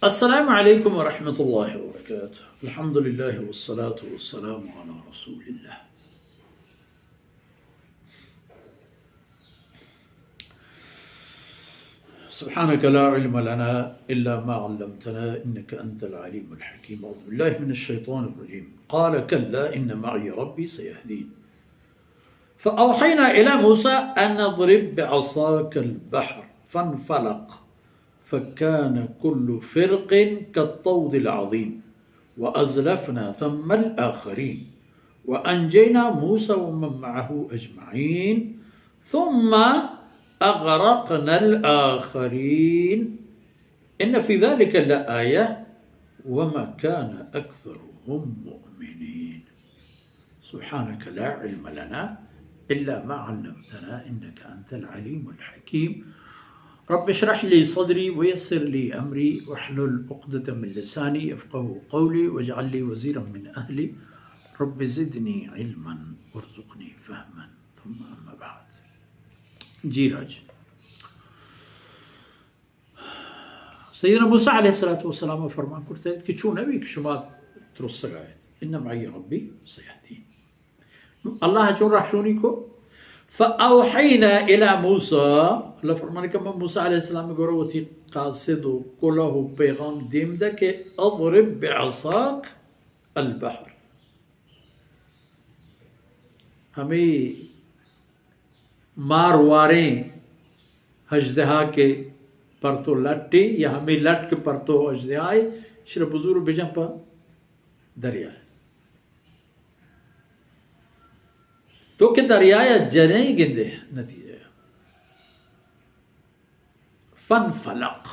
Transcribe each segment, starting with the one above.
السلام عليكم ورحمة الله وبركاته. الحمد لله والصلاة والسلام على رسول الله. سبحانك لا علم لنا إلا ما علمتنا إنك أنت العليم الحكيم. أعوذ بالله من الشيطان الرجيم. قال كلا إن معي ربي سيهدين. فأوحينا إلى موسى أن اضرب بعصاك البحر فانفلق فكان كل فرق كالطود العظيم وأزلفنا ثم الآخرين وأنجينا موسى ومن معه أجمعين ثم أغرقنا الآخرين إن في ذلك لآية وما كان أكثرهم مؤمنين. سبحانك لا علم لنا إلا ما علمتنا إنك أنت العليم الحكيم. رب اشرح لي صدري ويسر لي أمري واحلل عقدة من لساني يفقهوا قولي واجعل لي وزيرا من أهلي رب زدني علما وارزقني فهما. ثم أما بعد. جی راج. سیدنا موسی علیہ الصلوۃ والسلام فرمان کرتے کہ چون نبی کہ شما ترسگا ات، ان معی ربی سیهدین. اللہ چون رہشونی کو، فاوحینا الی موسی، اللہ فرمانے کہ من موسی علیہ السلام گورا وتی قاصد و کلہ و پیغام دیم دا کہ اضرب بعصاک البحر، ہمیں مارواریں اژدہا کہ پرتو لٹے یا ہمیں لٹ کہ پرتو اژدہائے، شر بزور بجن پہ دریا۔ تو کہ دریا یا جنیں گندے نتیجہ۔ فانفلق۔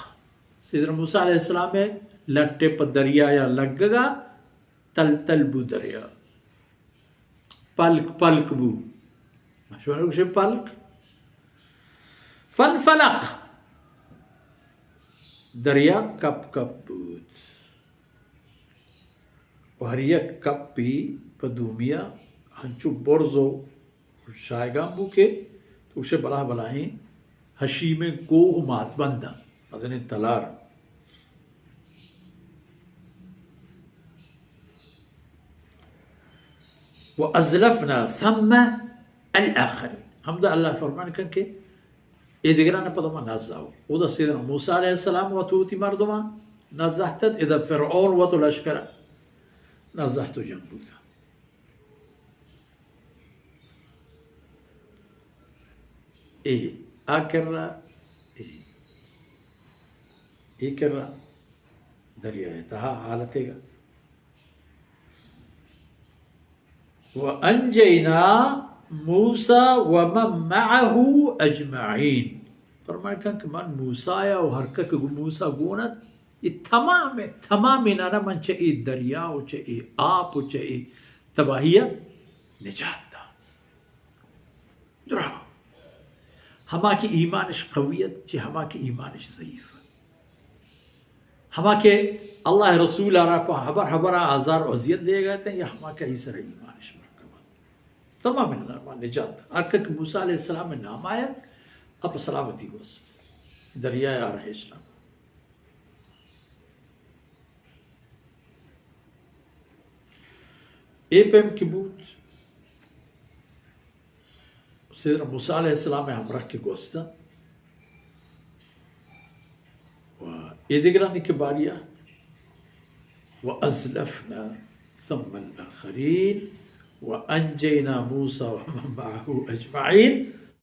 سیدنا موسی علیہ السلام لٹے پہ دریا یا لگگا، تل تل بو دریا۔ پلک پلک بو۔ شما گوشے پلک۔ فانفلق۔ دریا کپ کپ بوت۔ و ہر یک کپی پہ دومیا ہنچو برز و شایگان بو کہ تو گوشے بلاہ بلاہیں ہشیمیں کوہ مات بنداں، مزنیں تلار۔ و ازلفنا ثم الاخرین۔ ہمدا اللہ فرمان کن کہ اے دگران پدا ما نزاو۔ اودا سیدنا موسی علیہ السلام وت وتی مردمان نزاہتت، ادا فرعون وت لشکر نزاہت و جنگ بوتا۔ اے آ کرا، اے، اے کرا دریائے تہا حالتے گا۔ و انجینا موسی و من معه اجمعین۔ فرمان کن کہ من موسی و ہر کس کہ گو موسی گون ات، اے تمام، تمام انانا من چہ اے دریا و چہ اے آپ و چہ اے تباہی نجات دات۔ درا ہما کہ ایمانش قوی ات، چہ ہما کہ ایمانش ضعیف ات۔ ہما کہ اللہ رسول را پہ ہبر ہبر آزار و اذیت دیگا ات، یا ہما کہ ایسر ایمانش مرکب ات۔ تمام انانا نجات۔ ہر کہ موسی علیہ السلام نام آیت، اپ سلامتی گوست۔ دریا آرہش نہ۔ اے پیم کہ بوت، سیدنا موسی علیہ السلام ہمراہ کہ گوستن و اے دگرانی کہ باری آت، و ازلفنا ثم الاخرین و انجینا موسی و من معه اجمعین۔